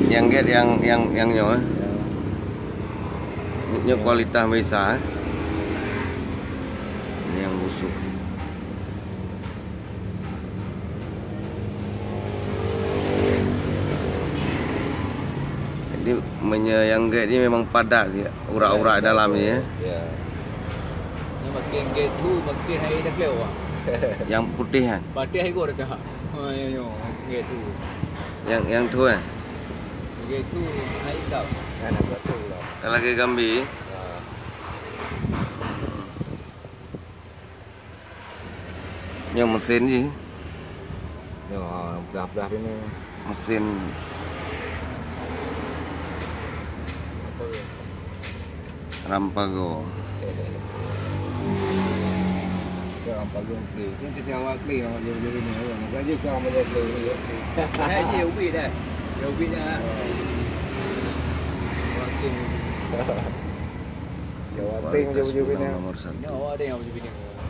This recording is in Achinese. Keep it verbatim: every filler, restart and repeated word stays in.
Nyang gét nyang, nyang, nyang nyoe, eh. Nyoe kualitas meuisa, eh. Ini yang busuk. Jadi, meunyoe nyang gét ni memang padat sih, urak-urak dalam ni, eh. Ya. Ni makin gét tu, makin hai dah keluar. Yang putih kan? Putih hai gor dah. Ha, ya, ya, gét tu. Yang, yang tu, eh? Gét tu, hai hitam. Kan ada tu lah. Lagi gambi. Ha. Nyoe mesin jih. Nyoe, ah, blah-blah ni. Mesin Rampago. Rampago kli. Cuma cuma awak kli, awak jauh-jauh ni. Bukan je kau awak jauh-jauh ni. Eh, je ubit dah. Dia ubit dah. Awak kli. Jawa Teng jauh-jauh ni. Nomor satu. Nyoe awak ada yang jauh-jauh ni.